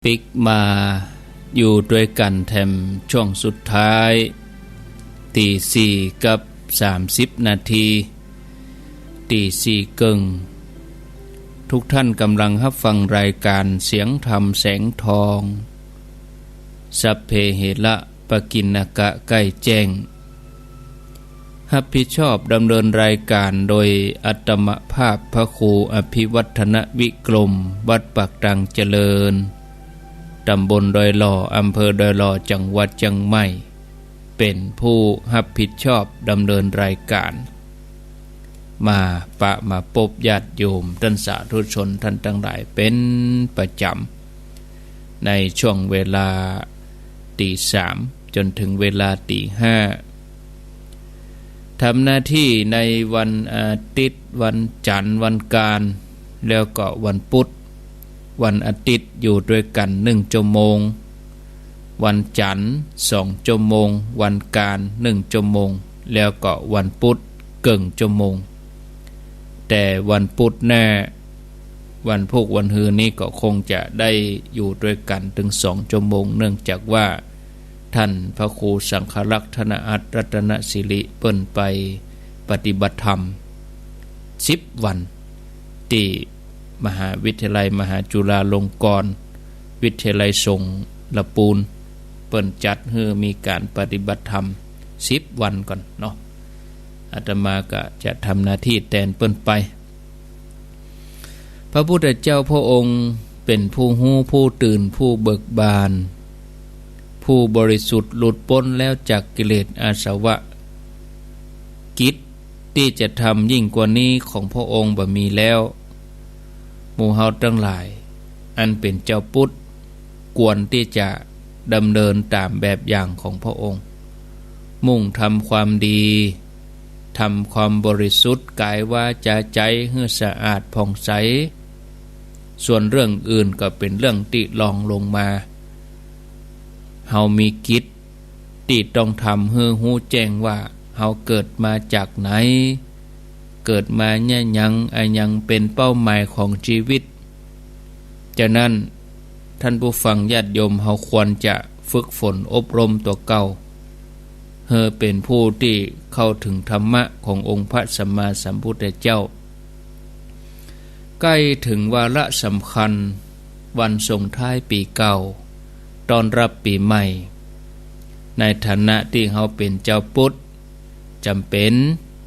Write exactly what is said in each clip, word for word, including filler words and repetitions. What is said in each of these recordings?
ปิ๊กมาอยู่ตวยกั๋นแถมช่วงสุดท้าย ตีสี่กับสามสิบนาที ตีสี่เกิ่ง ทุกท่านก่ำลังฮับฟังรายก๋านเสียงธรรมแสงทอง สัพเพเหระ ปกิณณกะ ใก้แจ้ง ฮับผิดชอบดำเนินรายก๋านโดยอาตมาภาพพระครูอภิวัฒนวิกรม วัดปากตางเจริญ ต๋ำบลดอยหล่อ อำเภอดอยหล่อ จังหวัดเจียงใหม่ เป๋นผู้ฮับผิดชอบดำเนินรายก๋าน มาปะมาปบญาติโยมต้านสาธุชนต้านตังหลายเป๋นประจ๋ำ ในช่วงเวลาตีสามจ๋นเถิงเวลาตีห้า ทำหน้าตี้ในวันอาทิตย์ วันจั๋นทร์ วันอังคาร แล้วก็วันพุธ วันอาทิตย์อยู่ตวยกั๋นหนึ่งจั่วโมง วันจั๋นทร์สองจั่วโมง วันอังคารหนึ่งจั่วโมง แล้วก็วันพุธเกิ่งจั่วโมง แต่วันพุธหน้า วันพูกวันฮือนี้ก็คงจะได้อยู่ตวยกั๋นเถิงสองจั่วโมง เนื่องจากว่าต้านพระครูสังฆรักษ์ ธนอัตถ์ รัตนสิริ เปิ้นไปปฏิบัติธรรมสิบวัน ตี้มหาวิทยาลัยมหาจุฬาลงกรณ์วิทยาลัยสงฆ์ละปูน เปิ้นจัดหื้อมีก๋านปฏิบัติธรรมสิบวันก่อนเนาะ อาตมาก็จะทำหน้าตี้แตนเปิ้นไป พระพุทธเจ้าพระองค์เป๋นผู้ฮู้ ผู้ตื่น ผู้เบิกบาน ผู้บริสุทธิ์หลุดป๊นแล้วจากกิเลสอาสวะ กิจตี้จะทำยิ่งกว่านี้ของพระองค์บ่มีแล้ว หมู่เฮาตังหลายอันเป๋นจาวพุทธ ควรตี้จะดำเนินต๋ามแบบอย่างของพระองค์ มุ่งทำความดี ทำความบริสุทธิ์ก๋าย วาจ๋า ใจ๋หื้อสะอาดผ่องใส ส่วนเรื่องอื่นก็เป๋นเรื่องตี้รองลงมา เฮามีกิจตี้ต้องทำหื้อฮู้แจ้งว่าเฮาเกิดมาจากไหน เกิดมาเยียะหยัง อะหยังเป๋นเป้าหมายของจีวิต ฉะนั้น ต้านผู้ฟังญาติโยมเฮาควรจะฝึกฝนอบรมตั๋วเก่า หื้อเป๋นผู้ตี้เข้าเถิงธรรมะขององค์พระสัมมาสัมพุทธเจ้า ใก้เถิงวาระสำคัญ วันส่งท้ายปี๋เก่า ต้อนรับปี๋ใหม่ ในฐานะตี้เฮาเป๋นจาวพุทธ จ๋ำเป๋น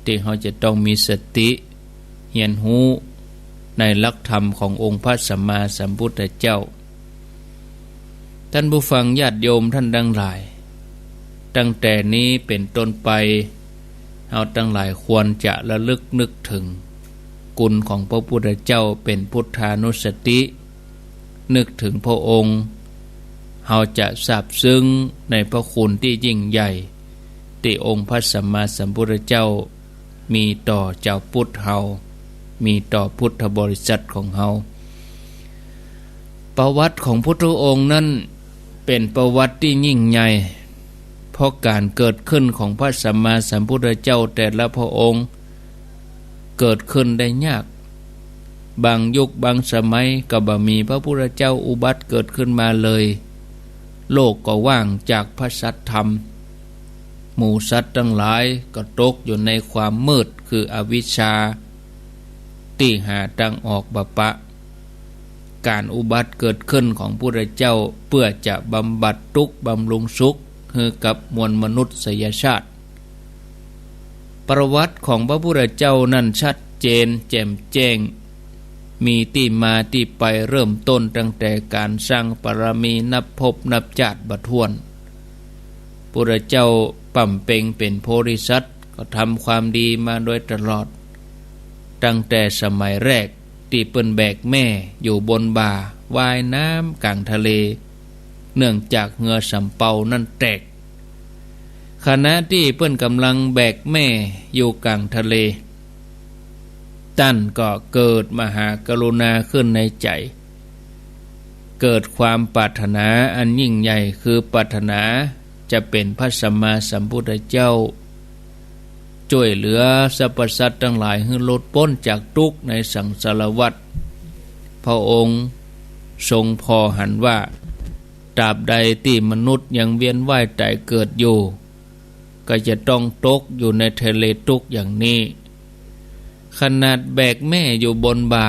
ตี้เฮาจะต้องมีสติ เฮียนฮู้ในหลักธรรมขององค์พระสัมมาสัมพุทธเจ้า ต้านผู้ฟังญาติโยมต้านตังหลาย ตั้งแต่นี้เป๋นต้นไป เฮาตังหลายควรจะระลึกนึกเถิงคุณของพระพุทธเจ้าเป๋นพุทธานุสติ นึกเถิงพระองค์ เฮาจะซาบซึ้งในพระคุณตี้ยิ่งใหญ่ ตี้องค์พระสัมมาสัมพุทธเจ้ามีต่อจาวพุทธเฮา มีต่อพุทธบริษัทของเฮา ประวัติของพุทธองค์นั้นเป๋นประวัติตี้ยิ่งใหญ่ เพราะก๋านเกิดขึ้นของพระสัมมาสัมพุทธเจ้าแต่ละพระองค์ เกิดขึ้นได้ยาก บางยุคบางสมัยก็บ่มีพระพุทธเจ้าอุบัติเกิดขึ้นมาเลย โลกก็ว่างจากพระสัทธรรม หมู่สัตว์ตังหลายก็ตกอยู่ในความมืดคืออวิชชา ตี้หาตางออกบ่ปะ ก๋านอุบัติเกิดขึ้นของพุทธเจ้าเปื้อจะบำบัดตุ๊กข์บำรุงสุขหื้อกับมวลมนุษยชาติ ประวัติของพระพุทธเจ้านั้นชัดเจนแจ่มแจ้ง มีตี้มาตี้ไปเริ่มต้นตั้งแต่ก๋านสร้างบารมีนับภพนับจาติบ่ถ้วน พุทธเจ้าบำเพ็งเป๋นโพธิสัตว์ก็ทำความดีมาโดยตลอด ตั้งแต่สมัยแรกตี้เปิ้นแบกแม่อยู่บนบ่าว่ายน้ำก๋างทะเล เนื่องจากเฮือสำเปานั้นแตก ขณะตี้เปิ้นก่ำลังแบกแม่อยู่ก๋างทะเล ต้านก็เกิดมหากรุณาขึ้นในใจ๋ เกิดความปรารถนาอันยิ่งใหญ่ คือปรารถนาจะเป๋นพระสัมมาสัมพุทธเจ้า จ้วยเหลือสรรพสัตว์ตังหลายหื้อหลุดป๊นจากตุ๊กข์ในสังสารวัฏ พระองค์ทรงผ่อหันว่า ตราบใดตี้มนุษย์ยังเวียนว่ายต๋ายเกิดอยู่ ก็จะต้องตกอยู่ในทะเลตุ๊กข์อย่างนี้ ขนาดแบกแม่อยู่บนบ่า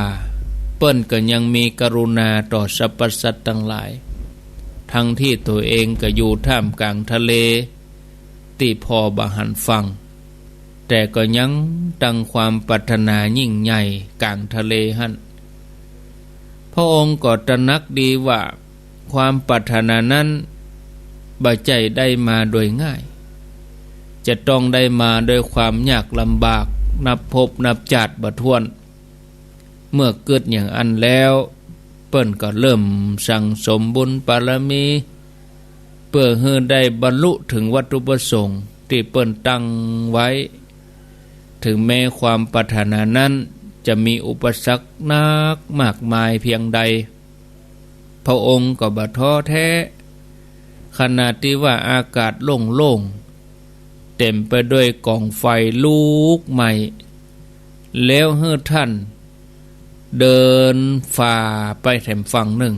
เปิ้นก็ยังมีกรุณาต่อสรรพสัตว์ตังหลาย ทั้งตี้ตั๋วเองก็อยู่ท่ามก๋างทะเล ตี้ผ่อบ่หันฝั่ง แต่ก็ยังตั้งความปรารถนายิ่งใหญ่ก๋างทะเลหั้น พระองค์ก็ตระหนักดีว่า ความปรารถนานั้นบ่ใจ้ได้มาโดยง่าย จะต้องได้มาด้วยความยากลำบาก นับภพนับจาติบ่ถ้วน เมื่อกึ๊ดอย่างอั้นแล้ว เปิ้นก็เริ่มสั่งสมบุญบารมี เปื้อหื้อได้บรรลุเถิงวัตถุประสงค์ตี้เปิ้นตั้งไว้ เถิงแม้ความปรารถนานั้นจะมีอุปสรรคนักมากมายเพียงใด พระองค์ก็บ่ท้อแท้ ขนาดตี้ว่าอากาศโล่งๆ เต๋มไปด้วยก๋องไฟลุกไหม้ แล้วหื้อท่านเดินฝ่าไปแถมฝั่งนึ่ง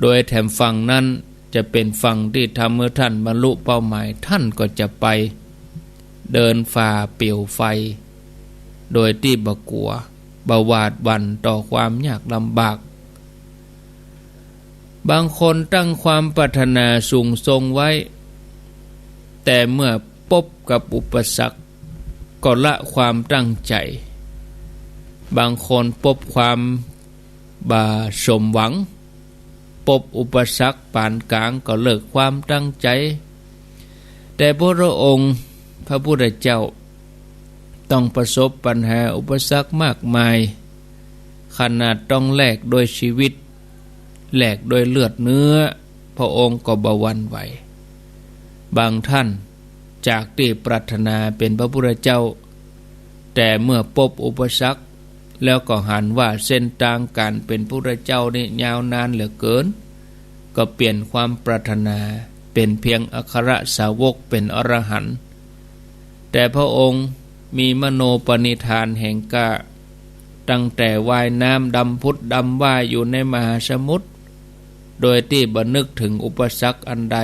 โดยแถมฝั่งนั้นจะเป๋นฝั่งตี้ทำหื้อท่านบรรลุเป้าหมาย ท่านก็จะไปเดินฝ่าเปลวไฟ โดยตี้บ่กั๋ว บ่หวาดหวั่นต่อความยากลำบาก บางคนตั้งความปรารถนาสูงส่งไว้ แต่เมื่อปบกับอุปสรรคก็ละความตั้งใจ๋ บางคนปบความบ่สมหวัง ปบอุปสรรคปานก๋างก็เลิกความตั้งใจ๋ แต่พระองค์ พระพุทธเจ้า ต้องประสบปัญหาอุปสรรคมากมาย ขนาดต้องแลกด้วยชีวิต แลกด้วยเลือดเนื้อ พระองค์ก็บ่หวั่นไหว บางท่านจากตี้ปรารถนาเป๋นพระพุทธเจ้า แต่เมื่อปบอุปสรรคแล้วก็หันว่าเส้นตางก๋านเป๋นพุทธเจ้านี้ยาวนานเหลือเกิน ก็เปลี่ยนความปรารถนาเป๋นเพียงอัครสาวกเป๋นอรหันต์ แต่พระองค์มีมโนปณิธานแห่งกล้า ตั้งแต่ว่ายน้ำดำพุดดำว่ายอยู่ในมหาสมุทร โดยตี้บ่นึกเถิงอุปสรรคอันใด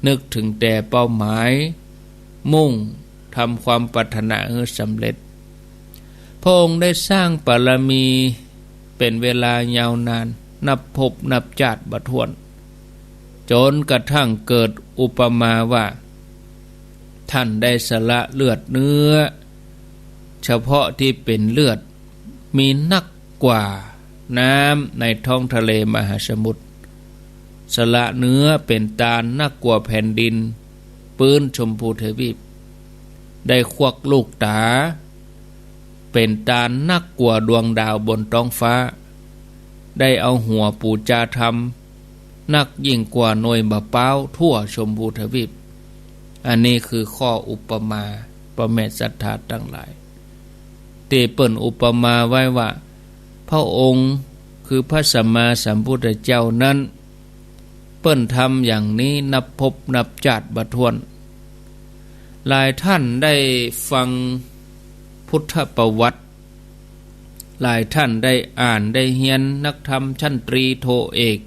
นึกเถิงแต่เป้าหมาย มุ่งทำความปรารถนาหื้อสำเร็จ พระองค์ได้สร้างบารมีเป๋นเวลายาวนาน นับภพนับจาติบ่ถ้วน จ๋นกระทั่งเกิดอุปมาว่า ท่านได้สละเลือดเนื้อ เฉพาะตี้เป๋นเลือด มีนักกว่าน้ำในท้องทะเลมหาสมุทร สละเนื้อเป๋นตานนักกว่าแผ่นดินปื๊นชมพูทวีป ได้ควักลูกต๋าเป๋นตานนักกว่าดวงดาวบนต๊องฟ้า ได้เอาหัวปู๋จาธรรม นักยิ่งกว่าหน่วยบ่าป๊าวทั่วชมพูทวีป อันนี้คือข้ออุปมา ป้อแม่ศรัทธาตังหลาย ตี้เปิ้นอุปมาไว้ว่า พระองค์คือพระสัมมาสัมพุทธเจ้านั้น เปิ้นทำอย่างนี้นับภพนับจาติบ่ถ้วน หลายท่านได้ฟังพุทธประวัติ หลายท่านได้อ่านได้เฮียนนักธรรมชั้นตรีโทเอก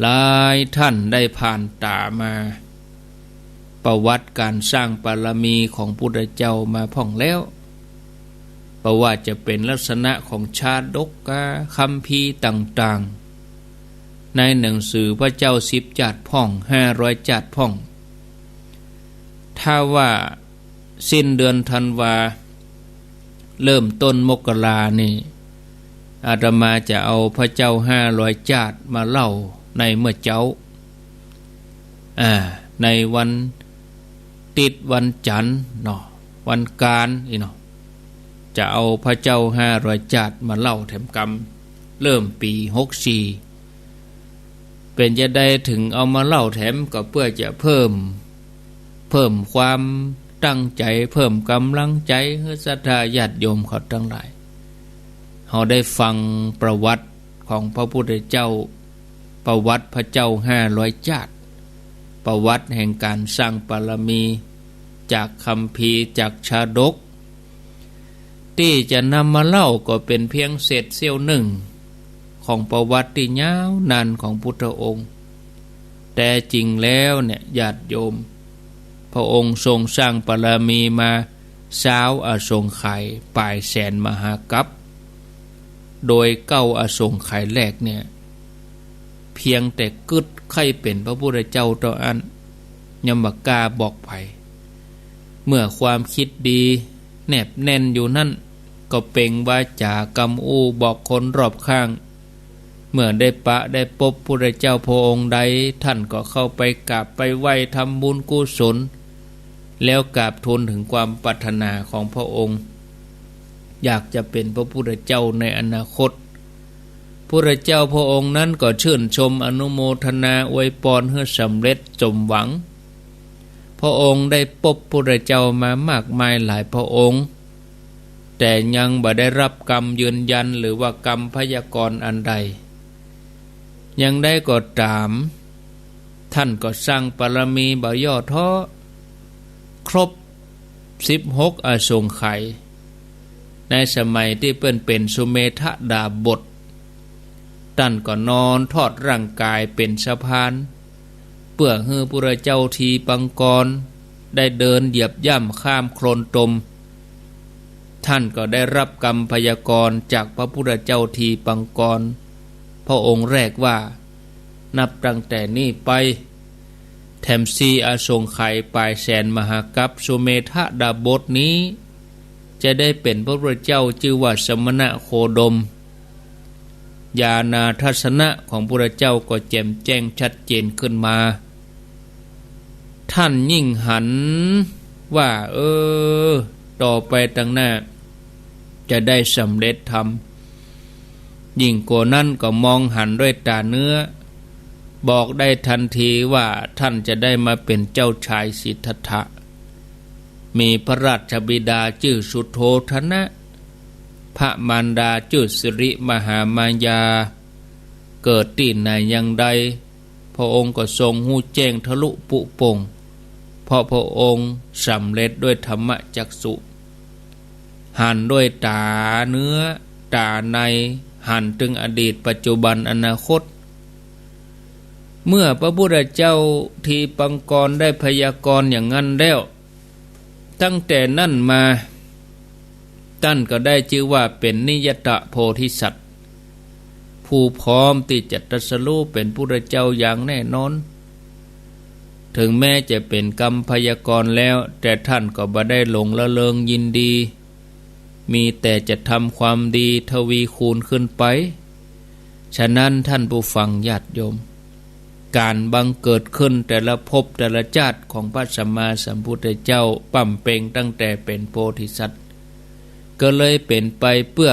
หลายท่านได้ผ่านต๋ามา ประวัติก๋านสร้างบารมีของพุทธเจ้ามาพ่องแล้ว บ่ว่าจะเป๋นลักษณะของชาดกกา คัมภีร์ต่างๆ ในหนังสือพระเจ้าสิบจาติพ่อง ห้าร้อยจาติพ่อง ถ้าว่าสิ้นเดือนธันวา เริ่มต้นมกรานี่ อาตมาจะเอาพระเจ้าห้าร้อยจาติมาเล่าในเมื่อเจ๊า อ่า ในวันติ๊ดวันจั๋นเนาะ วันก๋านอี้เนาะ จะเอาพระเจ้าห้าร้อยจาติมาเล่าแถมกำ เริ่มปี๋หกสี่ เป๋นจาใดเถิงเอามาเล่าแถม ก็เปื้อจะเพิ่ม เพิ่มความตั้งใจ๋ เพิ่มก๋ำลังใจ๋หื้อศรัทธาญาติโยมเขาตังหลาย เฮาได้ฟังประวัติของพระพุทธเจ้า ประวัติพระเจ้าห้าร้อยจาติ ประวัติแห่งก๋านสร้างบารมี จากคัมภีร์ จากชาดก ตี้จะนำมาเล่าก็เป๋นเพียงเศษเสี้ยวนึ่ง ของประวัติตี้ยาวนานของพุทธองค์ แต๊จริงแล้วเนี่ย ญาติโยม พระองค์ทรงสร้างบารมีมาซาวอสงไขย ป๋ายแสนมหากัป โดยเก้าอสงไขยแรกเนี่ย เพียงแต่กึ๊ดใค่เป๋นพระพุทธเจ้าเต้าอั้น ยังบ่กล้าบอกใผ เมื่อความกึ๊ดดีแนบแน่นอยู่นั้น ก็เปล่งวาจากำอู้บอกคนรอบข้าง เมื่อได้ปะได้ปบพุทธเจ้าพระองค์ใด ท่านก็เข้าไปกราบไปไหว้ทำบุญกุศล แล้วกราบทูลถึงความปรารถนาของพระองค์ อยากจะเป๋นพระพุทธเจ้าในอนาคต พุทธเจ้าพระองค์นั้นก็ชื่นชมอนุโมทนาอวยปอนหื้อสำเร็จสมหวัง พระองค์ได้ปบพุทธเจ้ามามากมายหลายพระองค์ แต่ยังบ่ได้รับกำยืนยันหรือว่ากำพยากรณ์อันใด อย่างใดก็ต๋าม ท่านก็สร้างบารมีบ่ย่อท้อ ครบสิบหกอสงไขย ในสมัยตี้เปิ้นเป๋นสุเมธดาบส ท่านก็นอนทอดร่างกายเป๋นสะพาน เปื้อหื้อพุทธเจ้าทีปังกรได้เดินเหยียบย่ำข้ามโคลนตม ท่านก็ได้รับกำพยากรณ์จากพระพุทธเจ้าทีปังกร พระองค์แรกว่า นับตั้งแต่นี้ไป แถมสี่อสงไขยป๋ายแสนมหากัปสุเมธดาบสนี้ จะได้เป๋นพระพุทธเจ้าจื้อว่าสมณะโคดม ญาณทัสสนะของพุทธเจ้าก็แจ่มแจ้งชัดเจนขึ้นมา ท่านยิ่งหันว่า เออ ต่อไปตังหน้า จะได้สำเร็จธรรม ยิ่งกว่านั้นก็มองหันด้วยต๋าเนื้อ บอกได้ทันทีว่าท่านจะได้มาเป๋นเจ้าชายสิทธัตถะ มีพระราชบิดาจื้อสุโธทนะ พระมารดาจื้อสิริมหามายา เกิดตี้ไหนอย่างใด พระองค์ก็ทรงฮู้แจ้งทะลุปุโป่ง เพราะพระองค์สำเร็จด้วยธรรมจักษุ หันด้วยต๋าเนื้อต๋าใน หันถึงอดีต ปัจจุบัน อนาคต เมื่อพระพุทธเจ้าทีปังกรได้พยากรณ์อย่างนั้นแล้ว ตั้งแต่นั้นมา ท่านก็ได้จื้อว่าเป๋นนิยตโพธิสัตว์ ผู้พร้อมตี้จะตรัสรู้เป๋นพุทธเจ้าอย่างแน่นอน ถึงแม้จะเป๋นกำพยากรณ์แล้ว แต่ท่านก็บ่ได้หลงละเริงยินดี มีแต่จะทำความดีทวีคูณขึ้นไป ฉะนั้นท่านผู้ฟังญาติโยม ก๋านบังเกิดขึ้นแต่ละภพแต่ละจาติของพระสัมมาสัมพุทธเจ้า ปร่ำเปร็งตั้งแต่เป๋นโพธิสัตว์ ก็เลยเป๋นไปเปื้อ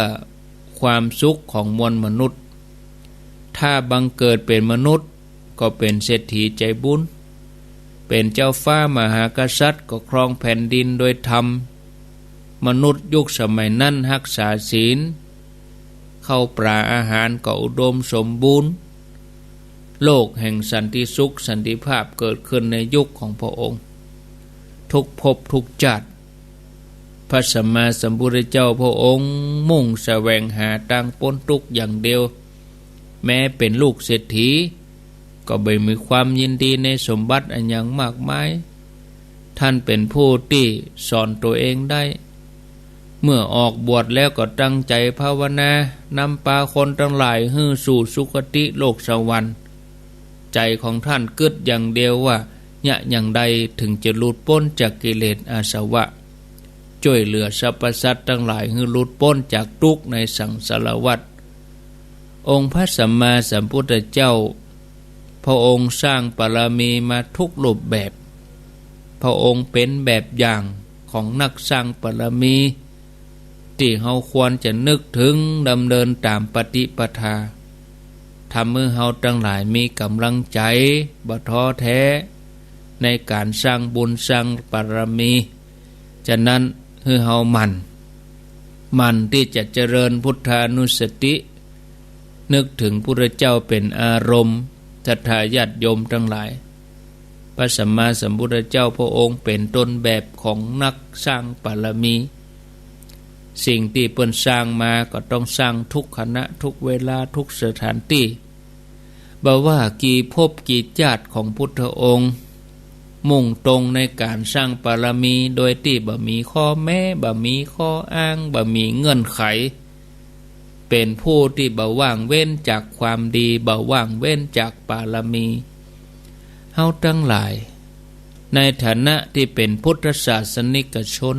ความสุขของมวลมนุษย์ ถ้าบังเกิดเป๋นมนุษย์ ก็เป๋นเศรษฐีใจ๋บุญ เป๋นเจ้าฟ้ามหากษัตริย์ก็ครองแผ่นดินโดยธรรม มนุษย์ยุคสมัยนั้นฮักษาศีล ข้าวปลาอาหารก็อุดมสมบูรณ์ โลกแห่งสันติสุขสันติภาพเกิดขึ้นในยุคของพระองค์ ทุกภพทุกจาติ พระสัมมาสัมพุทธเจ้าพระองค์มุ่งแสวงหาตางป๊นตุ๊กข์อย่างเดียว แม้เป๋นลูกเศรษฐี ก็บ่มีความยินดีในสมบัติอันหยังมากมาย ท่านเป๋นผู้ตี้สอนตั๋วเองได้ เมื่อออกบวชแล้วก็ตั้งใจ๋ภาวนานำปาคนตังหลายหื้อสู่สุคติโลกสวรรค์ ใจ๋ของท่านกึ๊ดอย่างเดียวว่า จะอย่างใดถึงจะหลุดป๊นจากกิเลสอาสวะ จ้วยเหลือสรรพสัตว์ตังหลายหื้อหลุดป๊นจากตุ๊กข์ในสังสารวัฏ องค์พระสัมมาสัมพุทธเจ้า พระองค์สร้างบารมีมาทุกรูปแบบ พระองค์เป๋นแบบอย่างของนักสร้างบารมี ตี้เฮาควรจะนึกถึงดำเนินต๋ามปฏิปทา ทำหื้อเฮาตังหลายมีก๋ำลังใจ๋ บ่ท้อแท้ ในก๋านสร้างบุญสร้างบารมี ฉะนั้นหื้อเฮาหมั่น หมั่นตี้จะเจริญพุทธานุสติ นึกถึงพุทธเจ้าเป๋นอารมณ์ ศรัทธาญาติโยมตังหลาย พระสัมมาสัมพุทธเจ้าพระองค์เป๋นต้นแบบของนักสร้างบารมี สิ่งตี้เปิ้นสร้างมาก็ต้องสร้างทุกขณะ ทุกเวลา ทุกสถานตี้ บ่ว่ากี่ภพกี่จาติของพุทธองค์ มุ่งตรงในก๋านสร้างปารมี โดยตี้บ่มีข้อแม้ บ่มีข้ออ้าง บ่มีเงื่อนไข เป๋นผู้ตี้บ่ว่างเว้นจากความดี บ่ว่างเว้นจากปารมี เฮาตังหลาย ในฐานะตี้เป๋นพุทธศาสนิกชน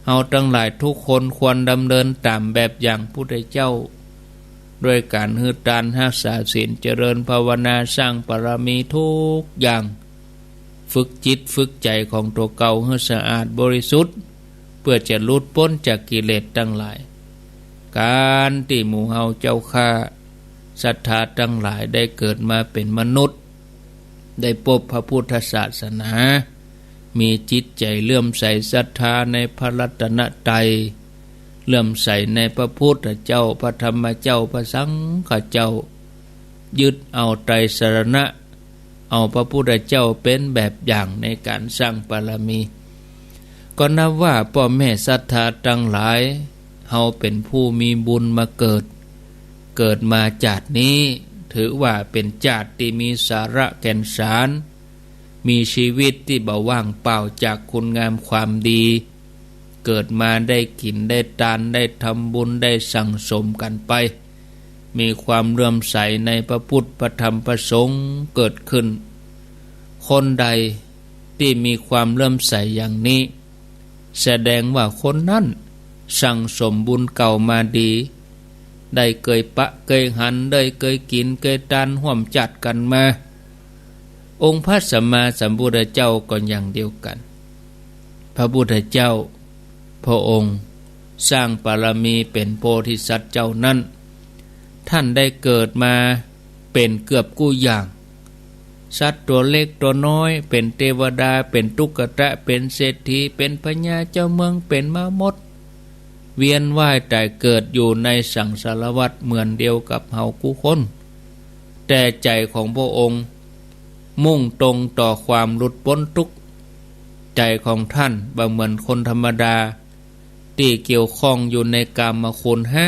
เฮาตังหลายทุกคนควรดำเนินต๋ามแบบอย่างพุทธเจ้า ด้วยก๋านหื้อตาน ฮักษาศีล เจริญภาวนา สร้างปารมีทุกอย่าง ฝึกจิตฝึกใจ๋ของตั๋วเก่าหื้อสะอาดบริสุทธิ์ เปื้อจะหลุดป๊นจากกิเลสตังหลาย ก๋านตี้หมู่เฮาเจ้าข้าศรัทธาตังหลายได้เกิดมาเป๋นมนุษย์ ได้ปบพระพุทธศาสนา มีจิตใจ๋เลื่อมใสศรัทธาในพระรัตนตรัย เลื่อมใสในพระพุทธเจ้า พระธรรมเจ้า พระสังฆเจ้า ยึดเอาไตรสรณะ เอาพระพุทธเจ้าเป๋นแบบอย่างในก๋านสร้างปารมี ก็นับว่าป้อแม่ศรัทธาตังหลาย เฮาเป๋นผู้มีบุญมาเกิด เกิดมาจาตินี้ ถือว่าเป๋นจาติตี้มีสาระแก่นสาร มีชีวิตตี้บ่ว่างเปล่าจากคุณงามความดี เกิดมาได้กิ๋นได้ตาน ได้ทำบุญ ได้สั่งสมกั๋นไป มีความเลื่อมใสในพระพุทธ พระธรรม พระสงฆ์เกิดขึ้น คนใดตี้มีความเลื่อมใสอย่างนี้ แสดงว่าคนนั้นสั่งสมบุญเก่ามาดี ได้เกยปะเกยหัน ได้เกยกิ๋นเกยตานฮ่วมจาติกั๋นมา องค์พระสัมมาสัมพุทธเจ้าก็อย่างเดียวกั๋น พระพุทธเจ้า พระองค์สร้างปารมีเป๋นโพธิสัตว์เจ้านั้น ท่านได้เกิดมาเป๋นเกือบกู้อย่าง สัตว์ตั๋วเล็กตั๋วน้อย เป๋นเตวดา เป๋นตุ๊กตะ เป๋นเศรษฐี เป๋นพญาเจ้าเมือง เป๋นมาหมด เวียนว่ายต๋ายเกิดอยู่ในสังสารวัฏเหมือนเดียวกับเฮากู้คน แต่ใจ๋ของพระองค์มุ่งตรงต่อความหลุดป๊นตุ๊กข์ ใจ๋ของท่านบ่เหมือนคนธรรมดา ตี้เกี่ยวข้องอยู่ในกามคุณห้า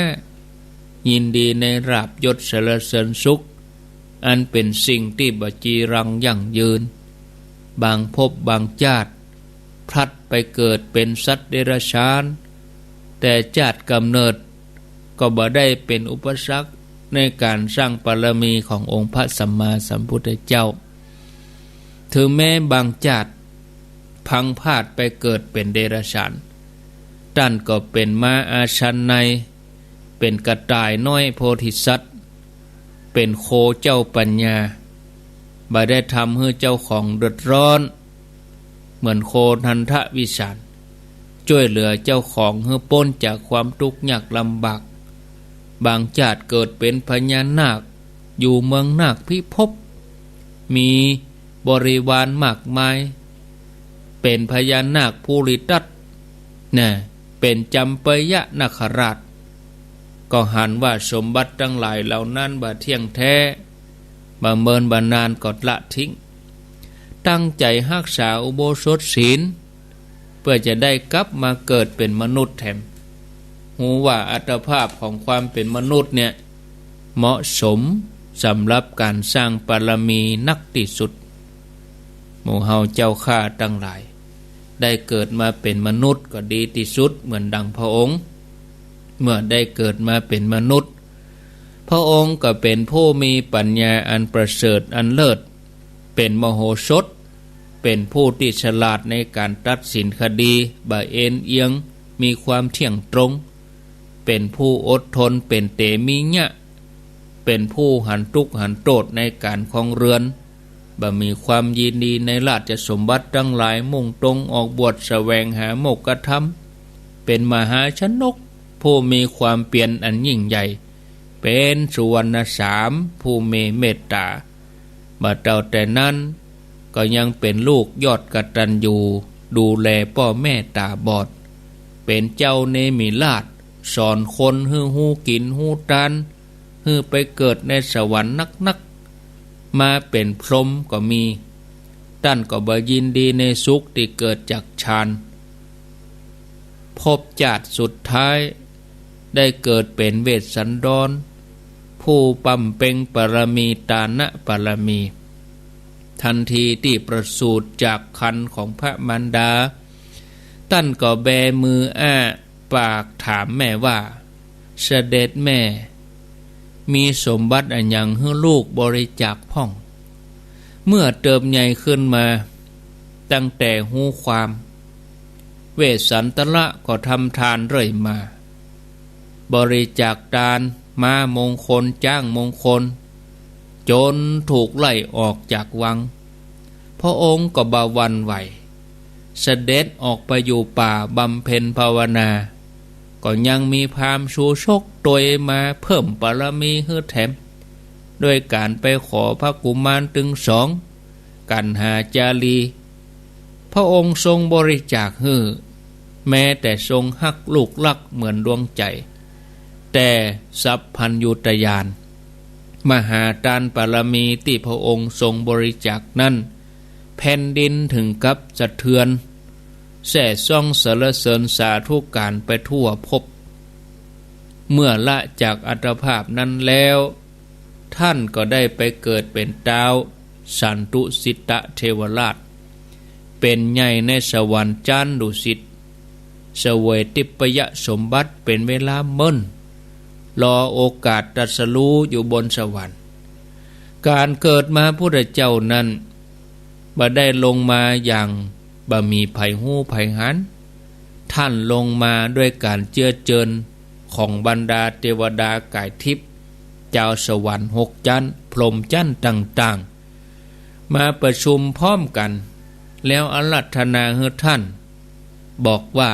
ยินดีในลาภยศสรรเสริญสุข อันเป๋นสิ่งตี้บ่จีรังยั่งยืน บางภพบางจาติ พลัดไปเกิดเป๋นสัตว์เดรัจฉาน แต่จาติก๋ำเนิดก็บ่ได้เป๋นอุปสรรคในก๋านสร้างปารมีขององค์พระสัมมาสัมพุทธเจ้า ถึงแม้บางจาติพลั้งพลาดไปเกิดเป๋นเดรัจฉาน ต้านก็เป๋นม้าอาชาไนย เป๋นกระต่ายน้อยโพธิสัตว์ เป๋นโคเจ้าปัญญา บ่ได้ทำหื้อเจ้าของเดือดร้อน เหมือนโคนันทวิสาละ จ้วยเหลือเจ้าของหื้อป๊นจากความตุ๊กข์ยากลำบาก บางจาติเกิดเป๋นพญานาค อยู่เมืองนาคพิภพ มีบริวารมากมาย เป๋นพญานาคภูริทัตตะ นะ เป๋นจัมปยะนาคราช ก็หันว่าสมบัติตังหลายเหล่านั้นบ่เที่ยงแท้ บ่เมินบ่นานก็ละทิ้ง ตั้งใจ๋ฮักษาอุโบสถศีล เปื้อจะได้กลับมาเกิดเป๋นมนุษย์แถม ฮู้ว่าอัตภาพของความเป๋นมนุษย์เนี่ย เหมาะสมสำหรับก๋านสร้างปารมีนักตี้สุด หมู่เฮาเจ้าข้าตังหลาย ได้เกิดมาเป๋นมนุษย์ก็ดีตี้สุดเหมือนดังพระองค์ เมื่อได้เกิดมาเป๋นมนุษย์ พระองค์ก็เป๋นผู้มีปัญญาอันประเสริฐอันเลิศ เป๋นมโหสถ เป๋นผู้ตี้ฉลาดในก๋านตัดสินคดี บ่เอนเอียง มีความเที่ยงตรง เป๋นผู้อดทน เป๋นเตมียะ เป๋นผู้หันตุ๊กข์หันโต้ษในก๋านครองเฮือน บ่มีความยินดีในราชสมบัติตังหลาย มุ่งตรงออกบวชแสวงหาโมกขธรรม เป๋นมหาชนก ผู้มีความเปียรอันยิ่งใหญ่ เป๋นสุวรรณสาม ผู้มีเมตต๋า บ่เต้าแต่นั้น ก็ยังเป๋นลูกยอดกตัญญู ดูแลป้อแม่ต๋าบอด เป๋นเจ้าเนมิราช สอนคนหื้อฮู้กิ๋นฮู้ตาน หื้อไปเกิดในสวรรค์นักๆ มาเป๋นพรหมก็มี ต้านก็บ่ยินดีในสุขตี้เกิดจากฌาน ภพจาติสุดท้าย ได้เกิดเป๋นเวสสันดร ผู้บำเพ็ญบารมี ตานบารมี ตันทีตี้ประสูติจากครรภ์ของพระมารดา ต้านก็แบมืออ้าปากถามแม่ว่า เสด็จแม่ มีสมบัติอะหยังหื้อลูกบริจาคพ่อง เมื่อเติบใหญ่ขึ้นมา ตั้งแต่ฮู้ความ เวสสันตระก็ทำทานเรื่อยมา บริจาคตาน ม้ามงคล จ๊างมงคล จ๋นถูกไล่ออกจากวัง พระองค์ก็บ่หวั่นไหว เสด็จออกไปอยู่ป่าบำเพ็ญภาวนา ก็ยังมีพราหมณ์ชูชกตวยมาเพิ่มบารมีหื้อแถม ด้วยก๋านไปขอพระกุมารตึงสอง กัณหาจารี พระองค์ทรงบริจาคหื้อ แม้แต่ทรงฮักลูกรักเหมือนดวงใจ๋ แต่สัพพัญญุตญาณ มหาตานบารมีตี้พระองค์ทรงบริจาคนั้น แผ่นดินถึงกับสะเทือน แซ่ซ้องสรรเสริญสาธุก๋านไปทั่วภพ เมื่อละจากอัตภาพนั้นแล้ว ท่านก็ได้ไปเกิดเป๋นต๊าวสันตุสิตเทวราช เป๋นใหญ่ในสวรรค์จั๊นดุสิต เสวยทิพยสมบัติเป๋นเวลาเมิน รอโอกาสตรัสรู้อยู่บนสวรรค์ ก๋านเกิดมาพุทธเจ้านั้น บ่ได้ลงมาอย่างบ่มีใผฮู้ใผหัน ท่านลงมาด้วยก๋านเจื้อเจิญของบรรดาเตวดาก๋ายทิพย์ จาวสวรรค์หกจั๊น พรหมจั๊นต่างๆ มาประชุมพร้อมกั๋น แล้วอาราธนาหื้อท่าน บอกว่า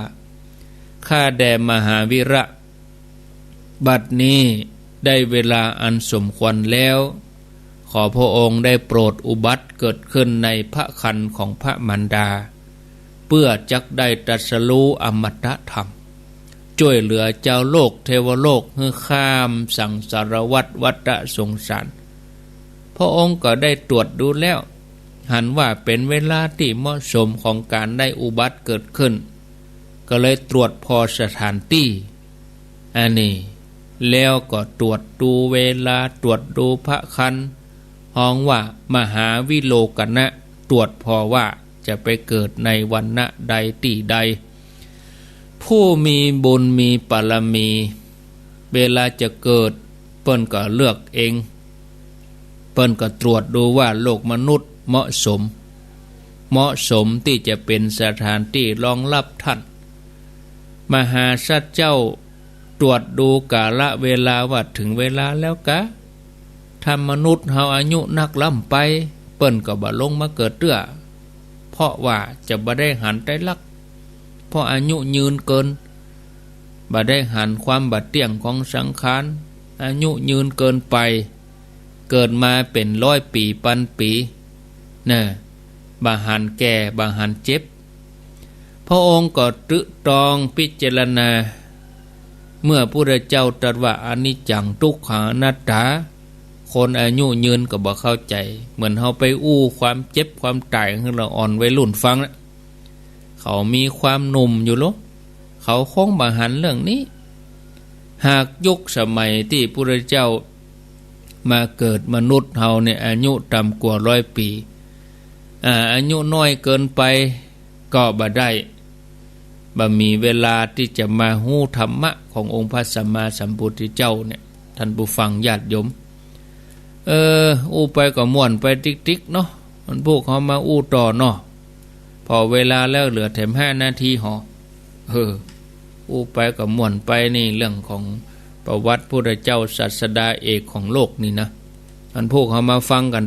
ข้าแด่มหาวีระ บัดนี้ได้เวลาอันสมควรแล้ว ขอพระองค์ได้โปรดอุบัติเกิดขึ้นในพระครรภ์ของพระมารดา เพื่อจักได้ตรัสรู้อมตะธรรม จ้วยเหลือจาวโลกเตวโลกหื้อข้ามสังสารวัฏวัฏสงสาร พระองค์ก็ได้ตรวจดูแล้ว หันว่าเป๋นเวลาตี้เหมาะสมของก๋านได้อุบัติเกิดขึ้น ก็เลยตรวจผ่อสถานตี้ อันนี้ แล้วก็ตรวจดูเวลา ตรวจดูพระครรภ์ ฮ้องว่ามหาวิโลกนะ ตรวจผ่อว่าจะไปเกิดในวรรณะใดตี้ใด ผู้มีบุญมีบารมี เวลาจะเกิด เปิ้นก็เลือกเอง เปิ้นก็ตรวจดูว่าโลกมนุษย์เหมาะสม เหมาะสมตี้จะเป๋นสถานตี้รองรับท่าน มหาสัตว์เจ้าตรวจดูกาละเวลาว่าถึงเวลาแล้วกา ถ้ามนุษย์เฮาอายุนักล้ำไป เปิ้นก็บ่ลงมาเกิดเตื้อ เพราะว่าจะบ่ได้หันไตรลักษณ์ เพราะอายุยืนเกิน บ่ได้หันความบ่เตี้ยงของสังขาร อายุยืนเกินไป เกิดมาเป๋นร้อยปี๋ปันปี๋ นะ บ่หันแก่ บ่หันเจ็บ พระองค์ก็ตรึตรองพิจารณา เมื่อพุทธเจ้าตรัสว่าอนิจจัง ทุกขัง อนัตตา คนอายุยืนก็บ่เข้าใจ๋ เหมือนเฮาไปอู้ความเจ็บความต๋ายหื้อละอ่อนวัยรุ่นฟังนะ เขามีความหนุ่มอยู่โล เขาคงบ่หันเรื่องนี้ หากยุคสมัยตี้พุทธเจ้ามาเกิดมนุษย์เฮาเนี่ย อายุต่ำกว่าร้อยปี๋ อ่า อายุน้อยเกินไปก็บ่ได้ บ่มีเวลาตี้จะมาฮู้ธรรมะขององค์พระสัมมาสัมพุทธเจ้าเนี่ย ท่านผู้ฟังญาติโยม เออ อู้ไปก็ม่วนไปติ๊กๆ เนาะ อันพวกเฮามาอู้ต่อเนาะ ผ่อเวลาแล้วเหลือแถมห้านาทีหอ เออ อู้ไปก็ม่วนไป นี่เรื่องของประวัติพุทธเจ้าศาสดาเอกของโลกนี่นะ อันพวกเฮามาฟังกั๋น